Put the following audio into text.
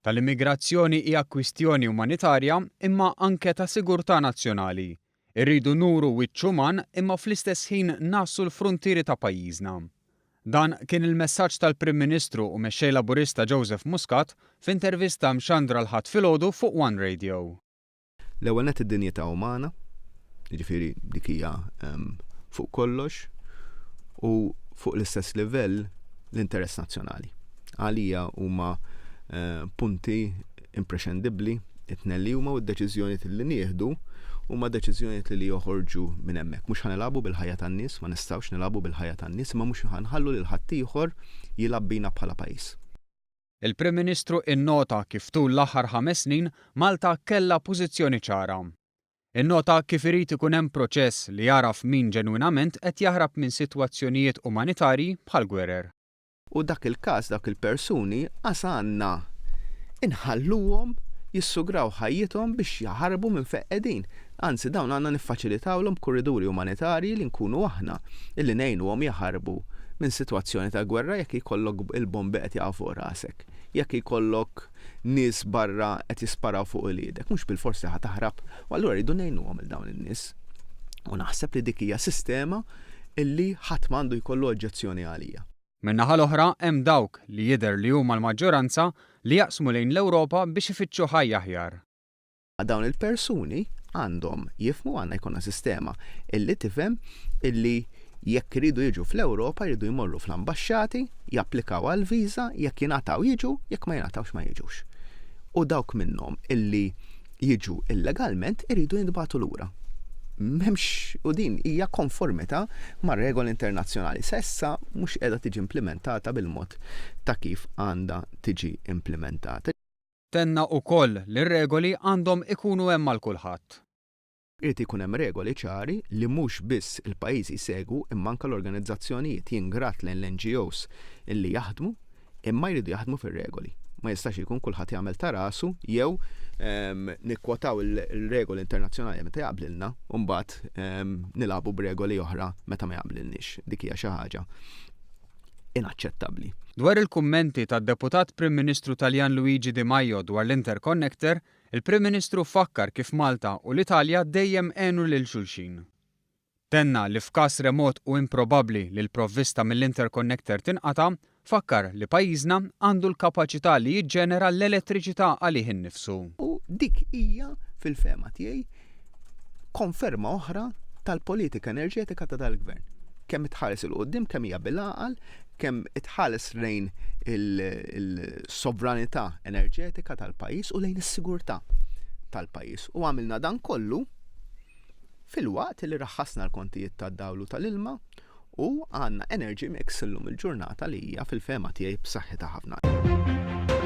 Tal-immigrazzjoni hija kwistjoni umanitarja imma anke ta' sigurtà nazzjonali. Irridu nuru wiċċ uman imma fl-istess ħin ngħassu l-fruntieri ta' pajjiżna. Dan kien il-messaġġ tal-Prim Ministru u Mexxej Laburista Joseph Muscat f'intervista mxandra l-Ħadd filgħodu fuq One Radio. L-ewwel nett id-dinjità umana, jiġifieri dik hija ehm, fuq kollox, u fuq l-istess livell l-interess nazzjonali. Għalija huma eh, punti imprexendibbli it-tnejn li huma u d-deċiżjonijiet li nieħdu huma deċiżjonijiet li joħorġu minn hemmhekk. Mhux ħa nilagħbu bil-ħajja tan-nies, ma nistgħux nilagħbu bil-ħajja tan-nies, imma mhux ħa nħallu lil ħaddieħor jilgħab bina bħala pajjiż. Il-Prim Ministru innota kif tul l-aħħar ħames snin Malta kellha pożizzjoni ċara. Innota kif irid ikun hemm proċess li jagħraf min ġenwinament qed jaħrab minn sitwazzjonijiet umanitarji bħal gwerer. U dak il-każ dawk il-persuni qas għandna inħalluhom jissugraw ħajjithom biex jaħarbu minn fejn qegħdin. Anzi dawn għandna niffaċilitawlhom b'kurriduri umanitarji li nkunu aħna illi ngħinuhom jaħarbu minn sitwazzjoni ta' gwerra jekk jkollok il-bombi qed jaqgħu fuq rasek, jekk jkollok nies barra qed jisparaw fuq uliedek, mhux bilfors li ħa taħrab. U allura rridu ngħinuhom lil dawn in-nies. U naħseb li dik hija sistema illi ħadd m'għandu jkollu oġġezzjoni għalija. Min-naħa l-oħra hemm dawk, li jidher li huma l-maġġoranza, li jaqsmu lejn l-Ewropa biex ifittxu ħajja aħjar. Dawn il-persuni għandhom jifhmu, għandna jkollna sistema illi tifhem illi jekk iridu jiġu fl-Ewropa jridu jmorru fl-ambaxxati, japplikaw għal viża, jekk jingħataw jiġu, jekk ma jingħatawx ma jiġux. U dawk minnhom illi jiġu illegalment iridu jintbagħtu lura. M'hemmx u din hija konformità mar-regoli internazzjonali. Sa issa mhux qiegħda tiġi implimentata bil-mod ta' kif għandha tiġi implimentata. Tenna ukoll li r-regoli għandhom ikunu hemm għal kulħadd. Irid ikun hemm regoli ċari li mhux biss il-pajjiżi jsegwu imma anke l-organizzazzjonijiet. Jien grat lejn l-NGOs illi jaħdmu imma jridu jaħdmu fir-regoli. Ma jistax ikun kulħadd jagħmel ta' rasu jew nikkwotaw il-regoli internazzjonali meta jaqblilna u mbagħad nilagħbu b'regoli oħra meta ma jaqblilniex. Dik hija xi ħaġa inaċċettabbli. Dwar il-kummenti tad-Deputat Prim Ministru Taljan Luigi Di Maio dwar l-interconnector, il-Prim Ministru fakkar kif Malta u l-Italja dejjem għenu lil xulxin. Tenna li f'każ remot u improbabbli li l-provvista mill-interconnector tinqata', fakkar li pajjiżna għandu l-kapaċità li jiġġenera l-elettriċità għalih innifsu. U dik hija, fil-fehma tiegħi, konferma oħra tal-politika enerġetika ta' dal-gvern. Kemm itħares 'il quddiem, kemm hija bil-għaqal, kemm itħares lejn il-sovranità enerġetika tal-pajjiż u lejn is-sigurtà tal-pajjiż. U għamilna dan kollu filwaqt li raħħasna l-kontijiet tad-dawl u tal-ilma u għandna energy mix illum il-ġurnata li hija fil-fehma tiegħi b'saħħitha ħafna.